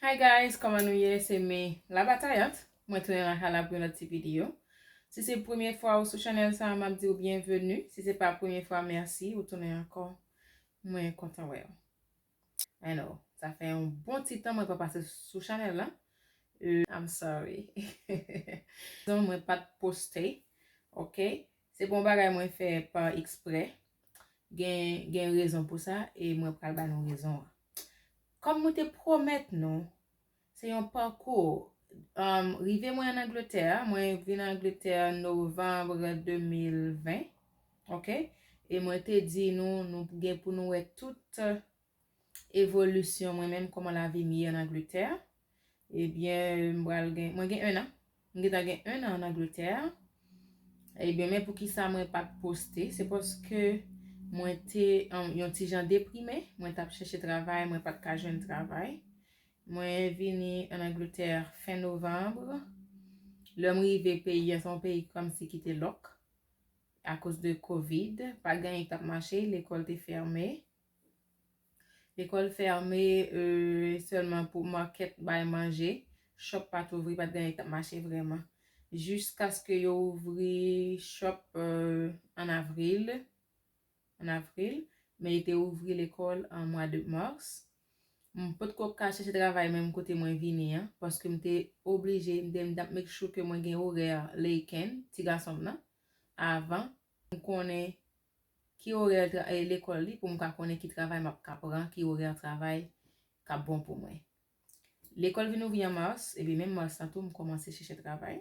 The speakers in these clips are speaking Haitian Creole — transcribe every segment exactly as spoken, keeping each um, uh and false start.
Hi guys, kòman nou ye? Se me, Labatayant. Mwen tounen lakay la pou yon lòt ti videyo. Si se premye fwa ou sou chanèl sa, m ap di w byenveni. Si se pa premye fwa, mèsi ou tounen ankò. Mwen kontan wè w. I know, sa fè yon bon ti tan mwen pa pase sou chanèl la. Euh, I'm sorry. Rezon mwen pa t poste, ok? Se pa yon bagay mwen fè pa eksprè. Gen, gen rezon pou sa, e mwen pral ba nou rezon an. Kòm mwen te pwomèt nou, se yon pakou. Um, rive mwen ann Angletè, mwen vin Angletè novanm de mil ven, ok? E mwen te di nou, nou gen pou nou wè tout evolisyon mwen menm, kòman lavi m ye ann Angletè. Ebyen, m pral gen, mwen gen en an. M gentan gen en an ann Angletè. Ebyen, men poukisa mwen pa t poste? Se paske mwen te, um, yon ti jan deprime. Mwen t ap chèche travay, mwen pa t ka jwenn travay. Mwen vini ann Angletè fen novanm. Lè m rive peyi an, se yon peyi kòmsi ki te lòk akoz de kovid. Pa t gen anyen ki t ap mache, lekòl te fèmen. Lekòl fèmen, euh, sèlman pou makèt bay manje. Shop pa t ouvri, pa t gen anyen k t ap mache vrèman. Jiskaske yo ouvri shop, euh, an avril. An avril. Men yo te ouvri lekòl an mwa de mas. M potko ka chèche travay menm kote mwen vini an, paske m te oblije, m te, m t ap make sure ke mwen gen orè Laken, ti gason m nan, avan. M konnen ki orè tra-, e, lekòl li pou m ka konnen ki travay m ap ka pran, ki orè travay k ap bon pou mwen. Lekòl vin ouvri an mas, epi menm mas lan tou, m kòmanse chèche travay.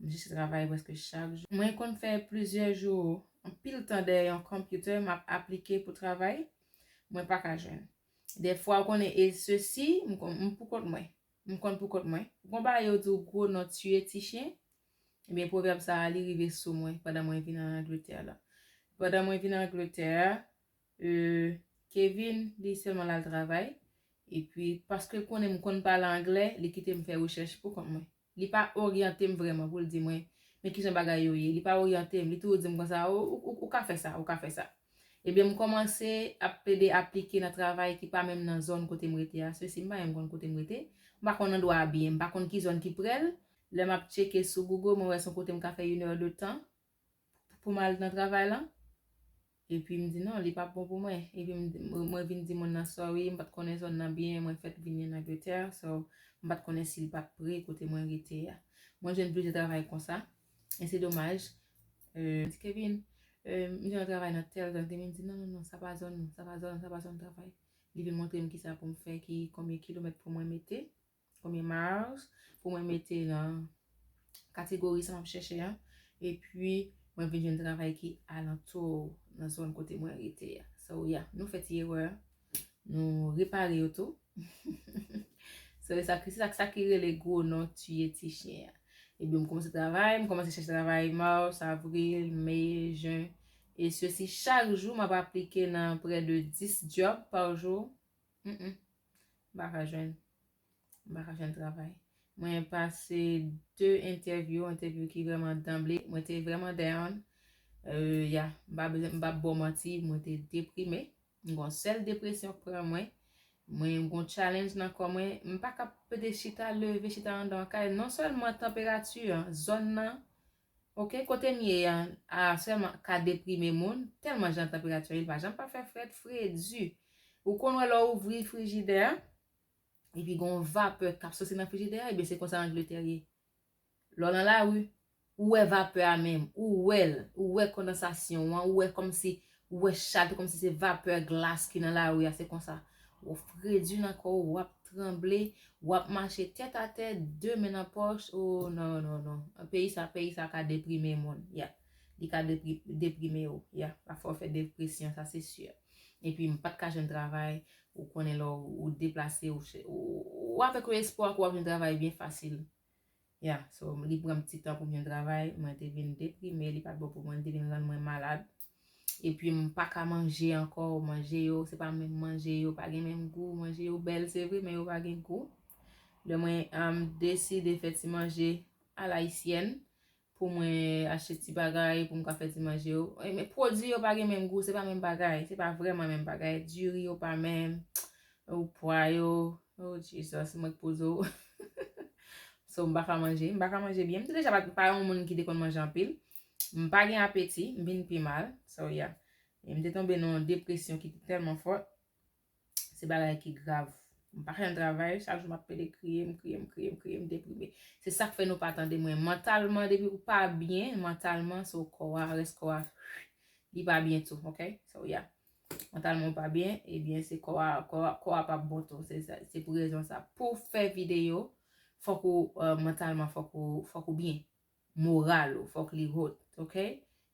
M chèche travay prèske chak jou. Mwen konn fè plizyè jou, anpil tan dèyè yon konpitè, m ap aplike pou travay, mwen pa ka jwenn. Dèfwa, ou konnen, e sesi, m konn, m pou kont mwen. M konn pou kont mwen. Ou konn bagay yo di w gwo non tiye ti chen? Ebyen, pwovèb sa a, li rive sou mwen pandan mwen vin ann Angletè la. Pandan mwen vin ann Angletè, euh, Kevin, li sèlman l al travay. Epi, paske l konnen m konn pale anglè, li kite m fè rechèch pou kont mwen. Li pa oryante m vrèman pou l di mwen, men kijan bagay yo ye. Li pa oryante m, li toujou di m konsa, ou, ou, ou ka fè sa, ou ka fè sa. Ebyen, m kòmanse ap plede aplike nan travay ki pa menm nan zòn kote m rete a. Sesi, m pa menm konn kote m rete. M pa konn andwa a byen, m pa konn ki zòn ki prè l. Lè m ap tcheke sou Google, mwen wè se yon kote m ka fè inè de tan pou m al nan travay lan. Epi m di non, li p ap bon pou mwen. Epi m, mwen, mwen vin di moun nan sorry, m pa t konnen zòn nan byen, mwen fèk vini ann Angletè, so m pa t konnen si l pa t pre kote mwen rete a. Mwen jwenn plizyè travay konsa, e se domaj. Euh, m di Kevin, euh, m jwenn yon travay nan tèl zòn, Kevin di non, non, non, sa pa zòn nou, sa pa zòn, sa pa zòn travay. Li vin montre m kisa pou m fè, ki, konbyen kilomèt pou mwen mete, konbyen miles pou mwen mete nan kategori sa m ap chèche an. Epi, mwen vin jwenn travay ki alantou nan zòn kote mwen rete a. So, yeah, nou fè ti erè, nou repare yo tou. So, e sa ki, se sa, sa ki rele gwo non tiye ti chen an. Epi, m kòmanse travay, m kòmanse chèche travay mas, avril, me, jen. E sesi, chak jou, m ap aplike nan prè de dis job pa jou. Mm, mm. M pa ka jwenn. M pa ka jwenn travay. Mwen pase de entèvyou, entèvyou ki vrèman danble. Mwen te vrèman down. Euh, ya, m pa bezwen, m pa ba w manti, mwen te deprime. M gon sèl depresyon k pran mwen. Mwen gon challenge nan kò mwen. M pa ka pede chita, leve, chita anndan yon kay. Non sèlman tanperati an, zòn nan, ok, kote m ye an, a sèlman ka deprime moun, tèlman jan tanperati an, li pa janm pa fè frèt, fredi. Ou konn wè lè w ouvri frijidè a, epi gon vapè k ap soti nan frijidè a, ebyen se konsa Angletè ye. Lè w nan lari, ou wè vapè a menm, ou wè l, ou wè kondansasyon an, ou wè kòmsi, ou wè chalè, kòmsi se vapè glas ki nan lari a, se konsa. W ap fredi nan kò w, w ap tranble, w ap mache tèt atè, de men nan pòch, oh, non, non, non. Peyi sa, peyi sa ka deprime moun, ya. Li ka depri-, deprime w, ya. Pafwa w fè depresyon, sa se si. Epi m pa t ka jwenn travay, ou konnen lè w, ou deplase, ou, ou, ou avèk yon espwa ke w ap jwenn travay byen fasil. Ya, so, li pran m ti tan pou m jwenn travay, mwen te vin deprime, li pa t bon pou mwen, li te vin rann mwen malad. Epi m pa ka manje ankò, manje yo, se pa menm manje, yo pa gen menm gou, manje yo bèl, se vre, men yo pa gen gou. Lè mwen, um, deside fè ti manje alayisyèn, pou mwen achte ti bagay, pou m ka fè ti manje yo. E, men pwodui yo pa gen menm gou, se pa menm bagay, se pa vrèman menm bagay. Diri yo pa menm, ou pwa yo, Oh Jesus, mwen k poze w. So, m pa ka manje. M pa ka manje byen. M te deja pa, pa yon moun ki te konn manje anpil. M pa gen apeti. M vin pi mal. So, yeah. E m te tonbe nan yon depresyon ki te tèlman fò. Se bagay ki grav. M pa ka janm travay. Chak jou m ap pede kriye, m kriye, m kriye, m kriye, m deprime. Se sa k fè nou pa tande mwen. Mantalman, depi ou pa byen, mantalman, so kò a, rès kò a, li pa byen tou, ok? So, yeah. Mantalman ou pa byen, ebyen, se kò a, kò a, kò a p ap bon tou. Se sa, se pou rezon sa. Pou w fè videyo, fòk ou, euh, mantalman, fòk ou, fòk ou byen. Moral ou, fòk li haut, ok?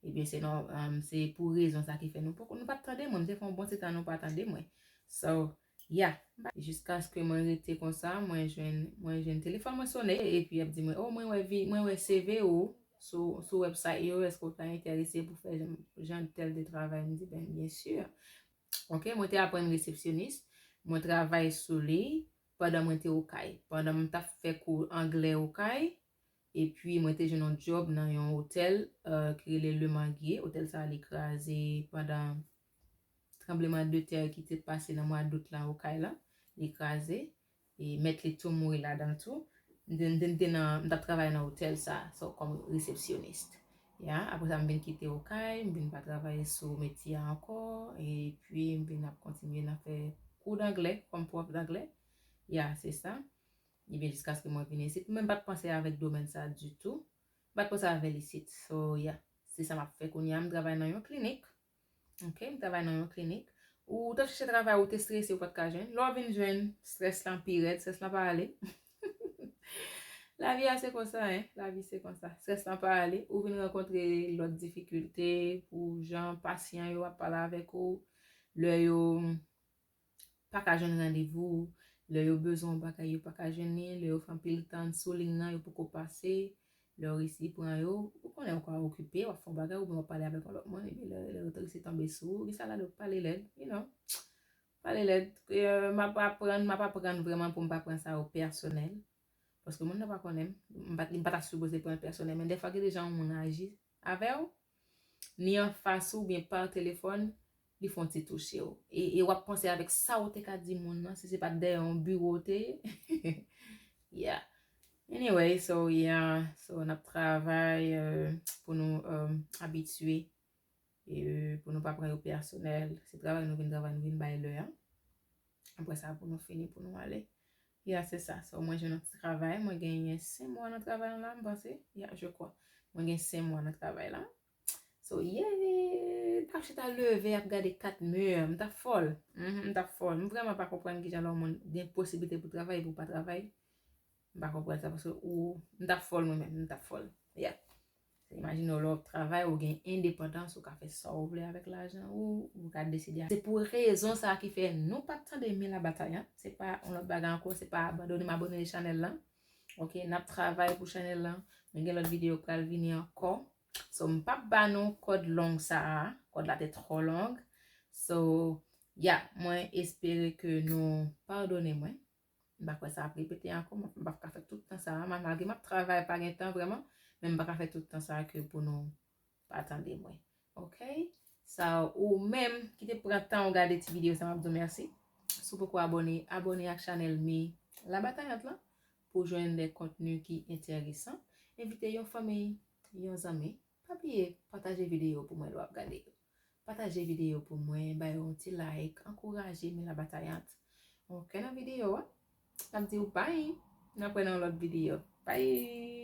Ebyen, se non, um, se pou rezon sa ki fè nou poko, nou pa t tande mwen. M te fè yon bon ti tan nou pa tande mwen. So, yeah. Jiskaske mwen rete konsa, mwen jwenn, mwen jwenn telefòn mwen sonnen, epi y ap di mwen, oh, mwen wè vi, mwen wè C V ou sou, sou website yo, èske w ta enterese pou fè jan, jan tèl de travay? M di, ben, byen si. Ok, mwen te aprann resepsyonis, mwen travay sou li pandan mwen te Okay. Pandan m t ap fè kou anglè Okay, epi mwen te jwenn yon djòb nan yon otèl, euh, ki rele Le Manguier. Otèl sa a, li kraze pandan tranbleman de tè ki te pase nan mwa dout la, Okay la. Li kraze. E mèt li tou mouri ladan l tou. M te, m te, m te nan, m t ap travay nan otèl sa, so, kòm resepsyonis. Ya, apre sa, m vin kite Okay, m vin pa travay sou metye a ankò, epi m vin ap kontinye nan fè kou danglè, kòm pwòf danglè. Ya, se sa. Ebyen, jiskaske mwen vin isit, mwen pa t panse avèk domèn sa ditou. M pa t panse avè l isit. So, ya, se sa m ap fè kounye a. M travay nan yon klinik. Ok, m travay nan yon klinik. Ou t ap chèche travay, ou te strese, ou pa t ka jwenn. Lè w vin jwenn, strès lan pi rèd, strès lan pa ale. Lavi a se konsa, en. Lavi se konsa. Strès lan pa ale. Ou vin rankontre lòt difikilte pou jan pasyan yo ap pale avèk ou. Lè yo pa ka jwenn randevou, lè yo bezwen yon bagay, yo pa ka jwenn li, lè yo fè anpil tan sou liy nan, yo poko pase, lè yo resi pran yo, ou konnen ou ka okipe, w ap fè yon bagay, oubyen w ap pale avèk yon lòt moun, epi lè, lè yo resi tonbe sou ou, gen sa la, yo pale lèd, you know. Pale lèd. Euh, m ap aprann, m ap aprann vrèman pou m pa pran sa yo pèsonèl. Paske moun nan pa konnen m, m pa, m pa ta sipoze pran l pèsonèl, men dèfwa gen de jan yon moun aji avè w, ni anfas ou oubyen pa telefòn, li fè yon ti touche w. E, e w ap panse avèk sa w te ka di moun nan, si se pa t dèyè yon biwo w te ye. Yeah. Anyway, so, yeah. So, n ap travay, euh, pou nou, euh, abitye. E, euh, pou nou pa pran yo pèsonèl. Se travay nou vin travay, nou vin bay lè a. Apre sa, pou nou fini, pou nou ale. Ya, se sa. So, mwen jwenn yon ti travay. Mwen genyen senk mwa nan travay la, m panse. Ya, je crois. Mwen gen senk mwa nan travay la. So, yeah! M t ap chita leve ap gade kat mi. M t ap fòl. Mhm, m t ap fòl. M vrèman pa konprann kijan lè yon moun gen posiblite pou travay epi w pa travay. M pa konprann sa, paske ou, m t ap fòl mwen menm, m t ap fòl. Yeah. Imajine w lè w ap travay, ou gen endepandans, ou ka fè sa w vle avèk lajan ou, ou ka deside. Se pou rezon sa ki fè nou pa t tande Men Labatayant. Se pa yon lòt bagay ankò, se pa abandone m, abòne chanèl lan. Ok, n ap travay pou chanèl lan. Men gen lòt videyo k pral vini ankò. So, m p ap ba nou kòd long sa a. Kòd la te twò long. So, yeah, mwen espere ke nou padone mwen. M pa kwè sa ap repete ankò, m p ap ka fè tout tan sa a. Malgre m ap travay, pa gen tan vrèman, men m pa ka fè tout tan sa a ke pou nou pa tande mwen. Ok? Sa, ou menm ki te pran tan ou gade ti videyo sa, m ap di w mèsi. Si w poko abòne, abòne ak chanèl Men Labatayant lan pou jwenn de kontni ki enteresan. Envite yon fanmi, yon zanmi. Pa bliye pataje videyo pou mwen lè w ap gade yo. Pataje videyo pou mwen, ba yo yon ti like, ankouraje Men Labatayant. Ok, nan videyo a, n ap di w bye. N ap wè nan yon lòt videyo. Bye!